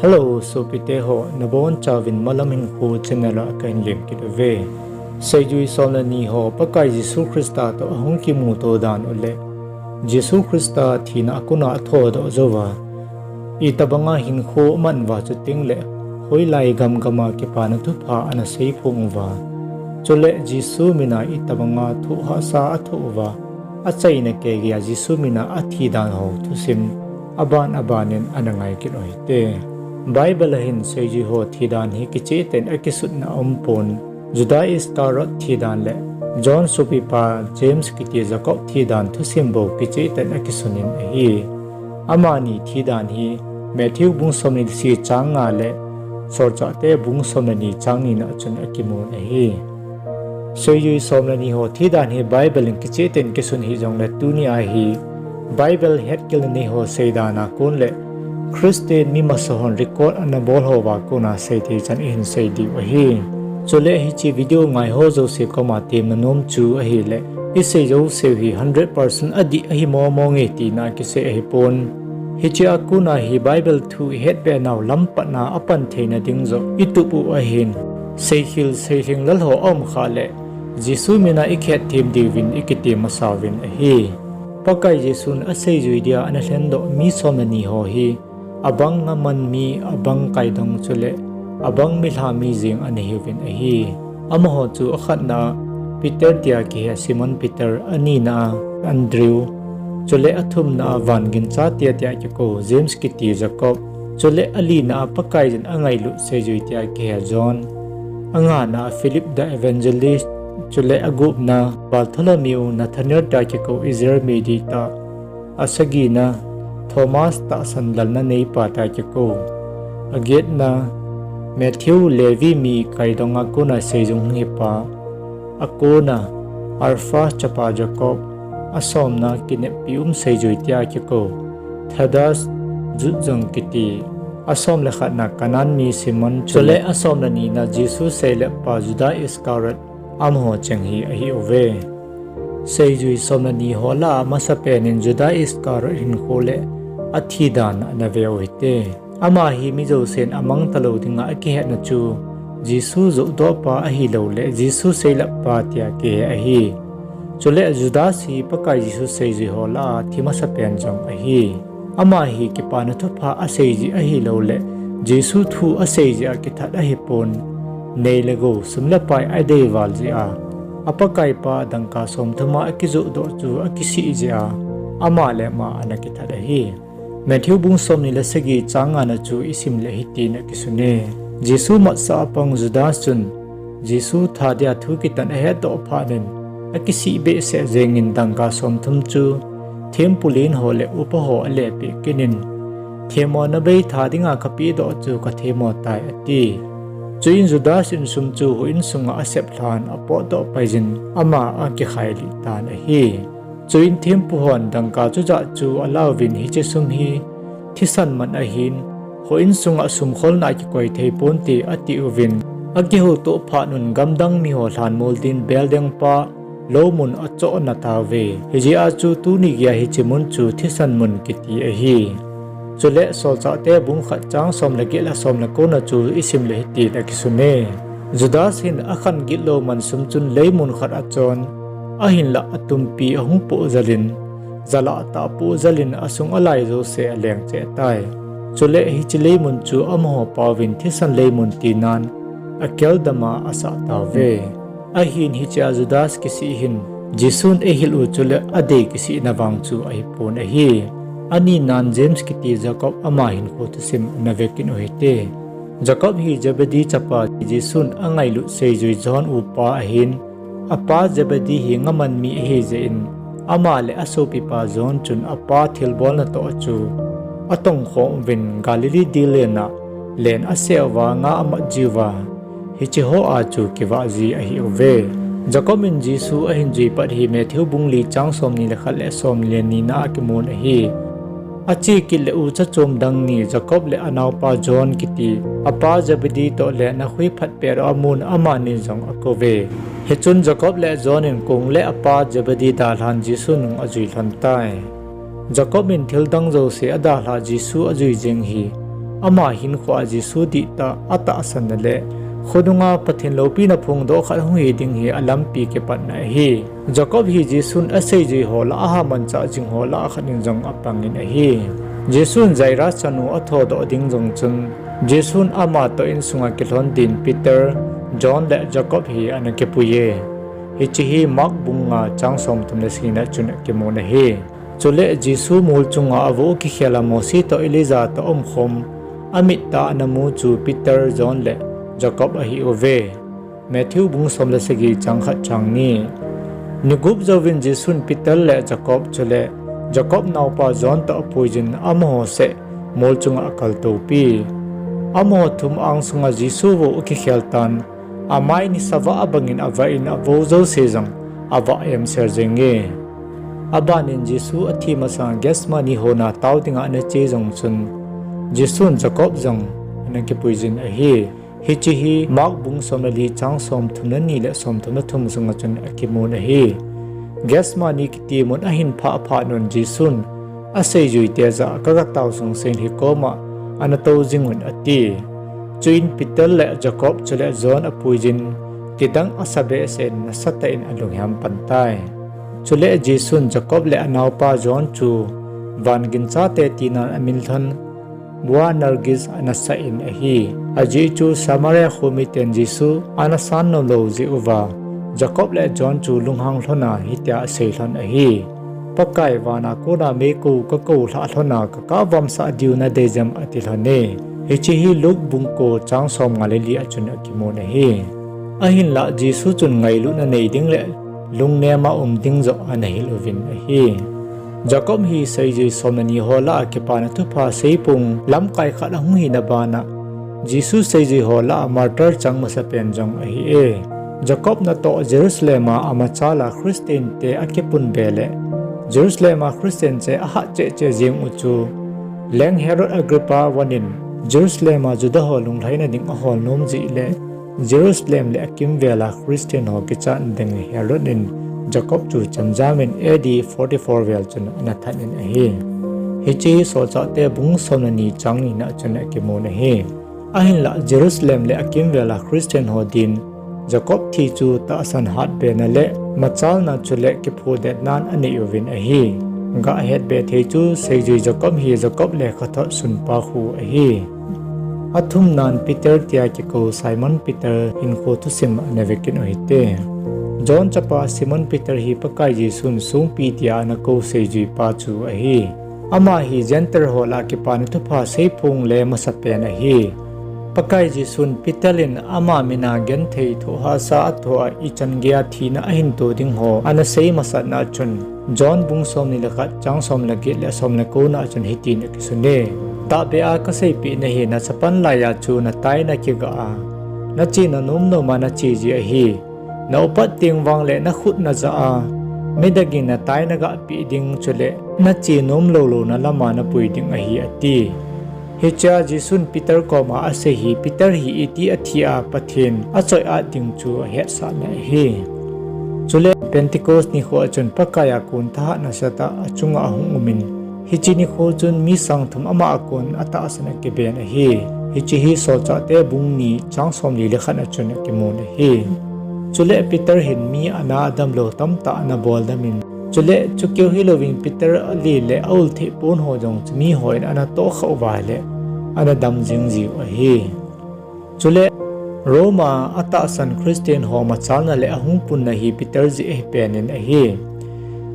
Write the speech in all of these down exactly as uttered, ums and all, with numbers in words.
Hello, sopite ho, nabonchauvin Malam Hinkho channel a kahin lemkit uve. Seijui somleni ho, Pakai Jesu Christa toh ahung kimuto dan u le Jesu Christa thina a kona athodoh jouva, itobanga hinkho aman uva, chutengle hoilai gamgam a kipana thupha ana seiphong uva, chule Jesu mina itobanga thoh hahsa athoh uva, achaina keija Jesu mina athi dan ho thusim aban abanin ana ngaikit uhite. Bible a hin seijui ho thidan hi kichehtah in akisutna aumpon, Juda Iscariot thidan le John sopipa James kiti Jacob thidan thusim bou kichehtah in akisunin ahi. Amani thidan hi Matthew bung somni le sagi chang nga le Solchahte bung somleni chang nina a chun akimun ahi. Seijui somleni ho thidan hi Bible in kichehtah in kisun hijongle tunia hi Bible hetgilna nei ho seidan a kon le Christian mi masa hon record ana bol houva kona seithei chan ihin sei diu ahi. Chule hiche video ngai ho jouse koma temna nom chu ahile, isei jouseu hi hundred percent adih ahi momo nge tina kisei ahipon. Hichea kona hi Bible thu ihetbe nau lampatna apan theina ding joh itup u ahin, seikhel seilhing lal ho aumkhah le Jesu mina ikhetthem diuvin ikiti masauvin ahi. Pakai Jesun aseijui dia ana lhendoh mi somleni ho hi abang ngaman mi, abang kaidong chule abang milha mi jeng ana hiuvin ahi. Amaho chu akhatna a Peter tia kihe Simon Peter, anina a Andrew, chule athumna a van ginchate tia kikou James kiti Jacob, chule alina a Pakaiyin angailut seijui tia kihe John, angana a Philip the Evangelist, chule agupna Bartholomew, Nathanael tia kikou Israel mi dihtah, asagina Thomas, tahsan lalna neipa tia kikou, agetna Matthew, Levi mi kaidonga kona seijui hung hipa, akona Alphaeus chapa Jacob, asomna kineppi um seijui tia kikou Thaddeus, Jude jong kiti, asomle khatna Canaan mi Simon, chule asomle nina Jesu seilep pa Juda Iscariot, amaho cheng hi ahiuve. Seijui somleni ho lah a masapen in Juda Iscariot hinkho le athidan ana veu hite. Ama hi mi jousen amang talou dinga akihetna chu Jesu johdohpa ahiloule Jesu seilep pa tia kihe ahi. Chule Judas hi Pakai Jesu seijui ho lah a thi masapen jong ahi. Ama hi kipana thupha aseijeh ahiloule Jesu thu aseijeh a kithat ahipon, nei le gou, sum le pai adeival jeh a, apakaipa dangka somthum a akijohdoh chu akisih jeh a, ama le ama ana kithat ahi. Matthew bung somni le sagi chang ngana chu isimle hitin akisune. Jesu matsah a pang Judas chun Jesu tha dia thu kitan ahetdoh phatnin, akisih behseh jengin dangka somthum chu thempu len ho le upa ho alepeh kit in, themmona bei tha dinga kapehdoh chu kathemmo tai ati. Chuin Judas in sum chu houin sunga asep lhan apotdoh paiyin ama akikhailih tan ahi. Chuin thempu hon dangka chujat chu alauvin hiche sum hi thisan man ahin, houin sunga sum kholna kikoi thei ponte atiuvin, akihoutoh phatnun gamdang miho lhanmol din beldengpa loumun achohna tauve. Hijeh a chu tuni geiya hiche mun chu thisan mun kiti ahi. Chule Solchahte bung khat chang somle get le somle kona chu isimle hitin akisune. Judas hin akhan gitlou man sum chun leimun khat achon, ahinlah atumpi ahung pohjalin, jalahtah pohjalin asung alai jouse aleng cheh tai. Chule hiche leimun chu amaho pauvin thisan leimun tinan, Akeldama asah tauve. Ahin hichea Judas kisih hin Jesun eihil u chule adei kisihna vang chu ahipon ahi. Aninan James kiti Jacob ama hinkho thusim ana vekit uhite. Jacob hi Zebedee chapa Jesun angailut seijui John upa ahin, apa Zebedee hi ngaman mi ahijeh in, ama le asopipa John chun apa thilbolna toh chu atongkhom uvin Galilee dillen a len aseuva nga amat jiuva, hiche hoa chu kivah ji ahiuve. Jacob in Jesu ahin jui pat hi Matthew bung li chang somni le khat le somni le nina akimun ahi. Ache kit le ucha chom dang ni Jacob le anaopa John kiti apa Zebedee toh len a khui phat pet a amun amani jong akouve. Hichun Jacob le John in kong le apa Zebedee dalhan Jesu nung ajui lhon tai. Jacob in thildang jouse adalhah Jesu ajui jeng hi Ama hinkhoa Jesu dihtah, atahsanna le khonunga Pathen loupina phongdoh khat hung hi ding hi alampi kipatna ahi. Jacob hi Jesun aseijui ho lah a amanchah jing ho lah a khat in jong apangin ahi. Jesun Jairus chanu athodoh ding jong chun, Jesun ama toh insunga kilhon din Peter, John le Jacob hi ana kipui e. Hiche hi Mark bung nga chang somthum le sagina chun akimun ahi. Chule Jesu mol chunga avoh kikhel a Mosi toh Elijah toh umkhom, amit tah a ana mu chu Peter, John le Jacob ahiuve. Matthew bung som le sagi chang khat chang ni. Ni gup jouvin Jesun Peter le Jacob chule Jacob naopa John toh apuiyin amaho seh mol chunga akaltopi. Amaho thum angsunga Jesu vo akikhel tan, amai nisa vah bangin avah in avo jouse jong avah emsel jenge. Abanin Jesu athi masang Gethsemane hona tao dinga ana che jong chun, Jesun Jacob jong ana kipuiyin ahi. Hiche hi Mark bung som le li chang somthum le ni le somthum le thum sunga chun akimun ahi. Gethsemane kiti mun ahin phah phat un Jesun aseijuite jah a, kaga tao sungsen hikoma ana tou jingun ati. Chuin Peter le Jacob chule John apuiyin, kidang asa behseh in nasatah in alunghem pan tai. Chule Jesun Jacob le anaopa John chu van ginchate tinan amin lhon Boanerges ana sah in ahi. Ajeh chu Samaria kho miten Jesu ana san nomlou jeh uva, Jacob le John chu lunghang lhona hitia asei lhon ahi. Pakai, vana kona meikou kakou lhah lhona kakah vamsah diu nadei jem, ati lhon e. Hiche hi Luke bung ko chang somnga le li a chun akimun ahi. Ahinlah Jesu chun ngailutna nei ding le lungnema um ding joh ana hil uvin ahi. Jacob hi seijui som le ni ho lah a Kipana Thupha seipung lamkai khat ahung hina bana, Jesu seijui ho lah a martyr chang masapen jong ahi e. Jacob natoh Jerusalem a amachal a Christian te akipunbe le Jerusalem a Christian che ahat cheh cheh jeng u chu, Leng Herod Agrippa one in Jerusalem a Juda ho lunglhaina ding ahol nom jeh le Jerusalem le akimvel a Christian ho kichat ding Herod in Jacob chu chemjam in A D forty-four vel chun ana that in ahi. Hiche hi Solchahte bung som le ni chang ni na chun akimun ahi. Ahinlah Jerusalem le akimvel a Christian ho din Jacob thi chu tahsan hatbena le machalna chule kiphodetnan anei uvin ahi. Gah hetbe thei chu seijui Jacob hi Jacob lekhathot sunpa khu ahi. Athumnan Peter tia kikou Simon Peter hinkho thusim ana vekit u hite. John chapa Simon Peter hi Pakai Jesun songpi tia ana kou seijuipa chu ahi. Ama hi Gentile ho lah a Kipana Thupha seiphong le masapen ahi. Pakai Jesun Peter in ama mina genthei thohhahsa athoh a ichan geiya thina ahin to ding ho ana sei masatna chun, John bung somni le khat chang som le get le som le ko na chun hitin akisun e, Tahbeh a kaseipeh nahi, nachapan laiya chu nataina kigah a, nachena nomnoma nache ji ahi. Na upat teng vangle nakhut najah a, midangin natai nagahpeh ding chule nache nomlou louna lama napui ding ahi, ati. Hichea Jesun Peter koma asei hi Peter hi iti athi a Pathen achoi-at ding chu ahetsahna ahi. Chule Pentecost nikho a chun Pakaiya kon thahat nasatah achunga ahung umin, hiche nikho chun mi sang thum ama a kon atahsan akiben ahi. Hiche hi Solchahte bung ni chang somli le khat a chun akimun ahi. Chule Peter hin mi ana adamlou tamtah ana boldam in, chule chukeu hilouvin Peter ale le aultheh pon ho jong chu mihon ana tohkhah uva le ana dam jing jiu ahi. Chule Rome a atahsan Christian ho machalna le ahung punna hi Peter jeh ahi penin ahi.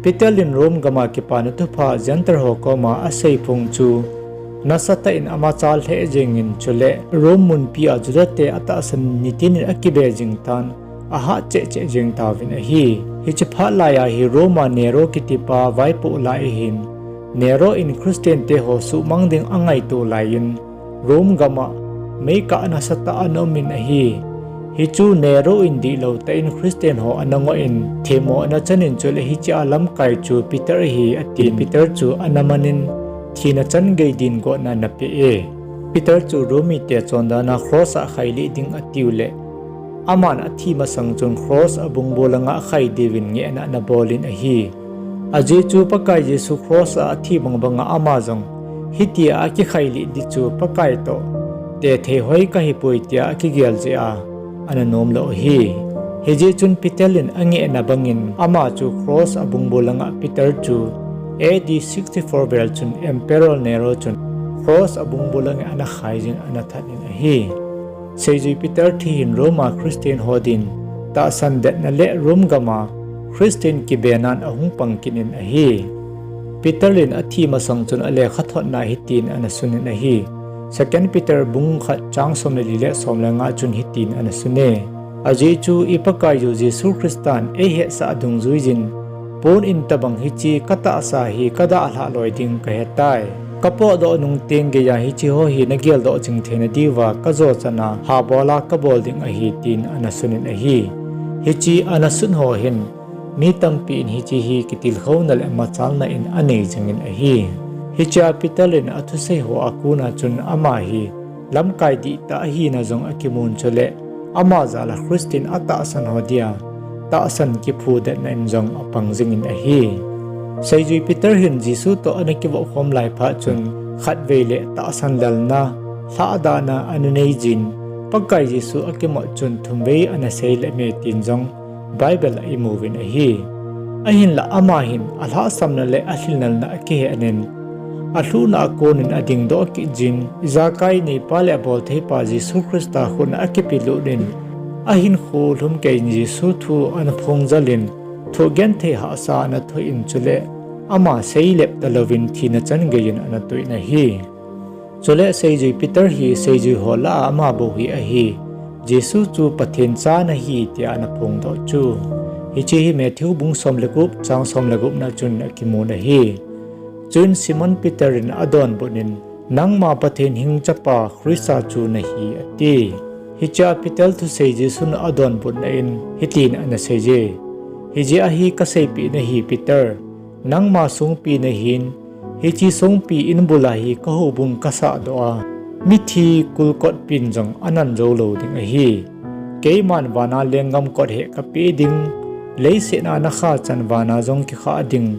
Peter in Rome gam a Kipana Thupha Gentile ho koma aseiphong chu nasatah in amachal lheh jengin chule Rome munpi a Juda te atahsan nitinin akibe jing tan ahat cheh cheh jeng tauvin ahi. Hiche phat laiya hi Rome a Nero kitipa vaipoh lai ahin, Nero in Christian te ho suhmang ding angaito laiyin, Rome gam a meikah nasatah ana umin ahi. Hichu Nero in dihlou tah in Christian ho ana ngoh in themmo ana chanin chule hichea lamkai chu Peter ahi atin Peter chu ana manin thina chan gei din gotna ana pe e. Peter chu Rome mite chondana cross a khailih ding atiu le aman athi masang chun cross a bungbu langa akhai diuvin ngehna ana bolin ahi. Ajeh chu Pakai Jesu cross a athi bangbanga ama jong Hitia akikhailih ding chu Pakai toh tethei hoi kahipoi tia akigel jeh a ana nom lou ahi. Hijeh chun Peter in angehna bangin ama chu cross abungbu langa Peter chu A D sixty-four vel chun Emperor Nero chun cross abungbu langa ana khaijin ana that in ahi. Seijui Peter thi hin Roma Christian ho din tahsan detna le Rome gama Christian kibenan ahung pang kit in ahi. Peter in athi masang chun alekhathotna hitin ana sunin ahi. Second Peter bung khat chang som le li le som le nga chun hitin ana sune. Ajeh chu i Pakaiyu Jesu Christan eihetsah dungjuijin, pon in tobang hiche katahsa hi kadalhah loi ding kahetai. Kapotdoh nung teng geiya hiche ho hi nageldoh jing theina diuva kajo chana habola kabol ding ahi, tin ana sunin ahi. Hiche ana sun ho hin mi tampi in hiche hi kitilkhouna le machalna in anei jingin ahi. Hichea Peter in athusei ho akona chun ama hi lamkai dihtah ahina jong akimun chule ama jal a Christian atahsan ho dia tahsan kiphudetna in jong apang jingin ahi. Seijui Peter hin Jesu toh ana kivop khom lai phat chun khatvei le tahsan lelna, lhahdana ana neijin, Pakai Jesu akimut chun thumvei ana sei le me tin jong Bible a imuvin ahi. Ahinla ama hin alhahsamna le alhinlelna akihetnin, alhuhna a konin adingdoh kitjin, ijakai neipa le aboltheipa Jesu Christa khut a akipelut in, ahinkho lhumkeiyin Jesu thu ana phongjal in, thoh genthei hahsa ana thoh in chule ama seilep talouvin thina chan geiyin ana toh in ahi. Chule seijui Peter hi seijui ho lah a ama bou hi ahi. Jesu chu Pathen cha ana hi tia ana phongdoh chu. Hiche hi Matthew bung som le gup chang som le gupna chun akimun ahi. Chuin Simon Peter in adonbut in, Nangma Pathen hing Chapa Christa chu nahi, ati. Hichea Peter thusei Jesun adonbutna in hitin ana seije, Hijeh a hi kaseipeh nahi Peter, nangma songpi nahin, hiche songpi in bula hi kahoubung kasahdoh a, mithi kulkotpin jong anan joulou ding ahi. Keiman vana lenggam kot heh kapeh ding, leiset a nakha chan vana jong kikhah ding,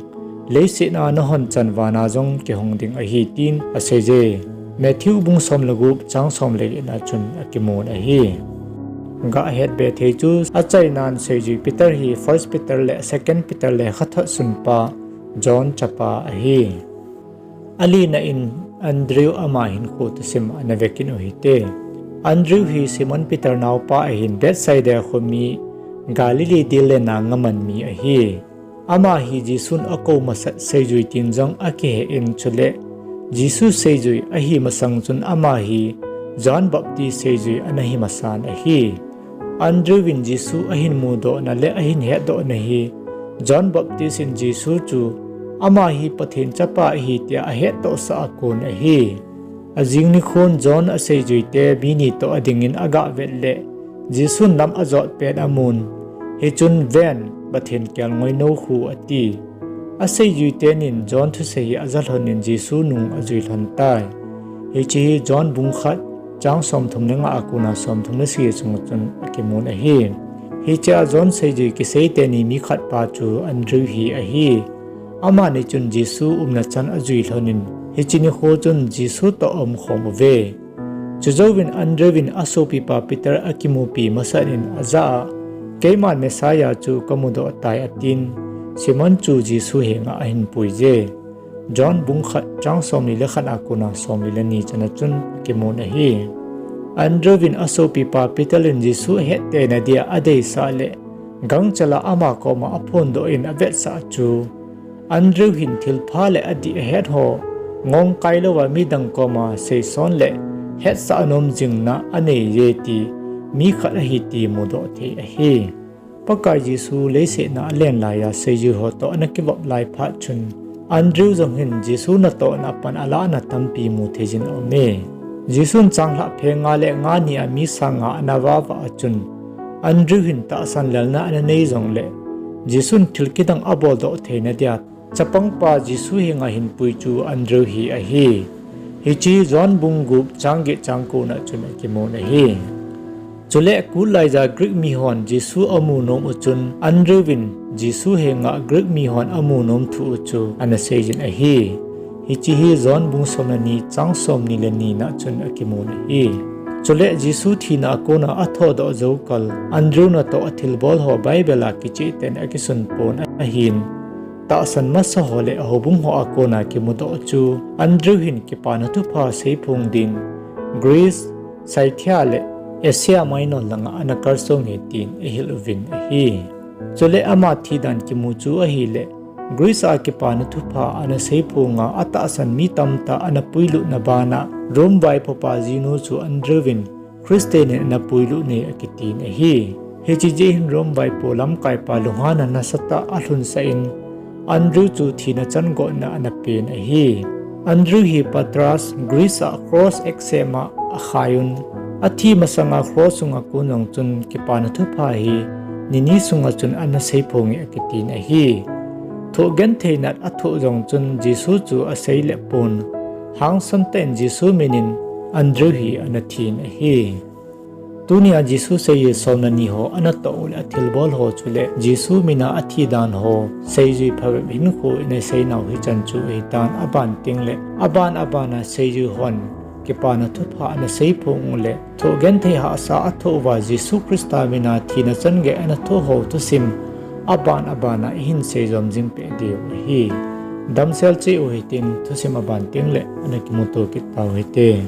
leiset a nahon chan vana jong kihong ding ahi, tin aseije. Matthew bung som le gup chang som le getna chun akimun ahi. Gah hetbe thei chu achainan seijui Peter hi First Peter le Second Peter lekhathot sunpa John chapa ahi. Alina in Andrew ama hinkho thusim ana vekit u hite. Andrew hi Simon Peter naopa ahin Bethsaida khomi Galilee dil le nanga man mi ahi. Ama hi Jesun akou masat seijui tin jong akihe in chule Jesu seijui ahi masang chun ama hi John Baptist seijui ana hi masan ahi. Andrew in Jesu ahin mudohna le ahin hetdohna hi John Baptist in Jesu chu ama hi Pathen Chapa ahi tia ahettohsah a kon ahi. Ajing nikhon John aseijuite mi ni toh adingin agahvet le Jesun lam ajot pet amun, hichun, Ven, Pathen kelngoi nou khu, ati. Aseijuitenin John thusei hi ajalhonin Jesu nung ajui lhon tai. Hiche hi John bung khat chang somthum le nga a kona somthum le sagi chunga chun akimun ahi. Hichea John seijui kisei teni mi khatpa chu Andrew hi ahi. Amani chun Jesu umna chan ajui lhonin, hiche nikho chun Jesu toh aumkhom uve. Chujouvin Andrew in asopipa Peter akimupi masat in ajah a, Keiman Messiah chu kamudoh tai, atin, Simon chu Jesu henga ahin puije. John bung khat chang somli le khat a kona somli le ni chana chun akimun ahi. Andrew in asopipa Peter in Jesu ahetthei na dia adeisah le gangchela ama koma aphondoh in avetsah chu, Andrew hin thilpha le adih ahet ho ngongkai louva midang koma seison le hetsah nom jingna aneije ti mi khat ahi ti mudoh thei ahi. Pakai Jesu leiset a alen laiya seijui ho toh ana kivop lai phat chun, Andrew jong hin Jesu natohna pan alahna tampi mu theijin aume. Jesun changlhah phe nga le nga ni a mi sang nga ana vah vah a chun, Andrew hin tahsan lelna ana nei jongle, Jesun thil kidang aboldoh theina dia chapangpa Jesu henga hinpui chu Andrew hi ahi. Hiche John bung gup chang get chang kona chun akimun ahi. Chule kul laija Greek mihon Jesu amu nom u chun Andrew in Jesu henga Greek mihon amu nom thu u chu ana seijin ahi. Hiche hi John bung som le ni chang som ni le ni na chun akimun ahi. Chule Jesu thina a kona athodoh jou kal, Andrew natoh athilbol ho Bible a kicheh ten akisun pon ahin. Tahsan masa ho le houbung ho a kona kimudoh chu Andrew hin kipana thupha seiphong din Greece, Scythia le Asia Minor langa ana kalsong e tin ihil uvin ahi. Chule ama thidan kimu chu ahile, Greece a kipana thupha ana seiphonga atahsan mi tamtah ana puilutna bana Rome vaipopa jinu chu Andrew in Christian in ana puilut e akitin ahi. Hiche jeh hin Rome vaipo lamkaipa lunghanna nasatah alhunsah in, Andrew chu thina chan gotna ana pen ahi. Andrew hi Patras, Greece a cross eksem a akhaiyun, athi masanga cross sunga kon jong chun kipana thupha hi nini sunga chun ana seiphong e akitin ahi. Thoh genthei nat athoh jong chun Jesu chu aseile pon, hangsan tah in Jesu minin Andrew hi ana thin ahi. Tunia Jesu seijui som le ni ho anatoh u le athilbol ho chule Jesu mina athidan ho seijui phabep hinkho in aseinau hichan chu ahitan, aban tengle aban abana seijui hon kipana thupha ana seiphong u le thoh genthei hahsa athoh uva Jesu Christa mina thina chan gei ana thoh ho thusim aban abana ihin seijom jing peh diu ahi. Damsel cheh u hitin, thusim aban tengle ana kimuto kit tau hite.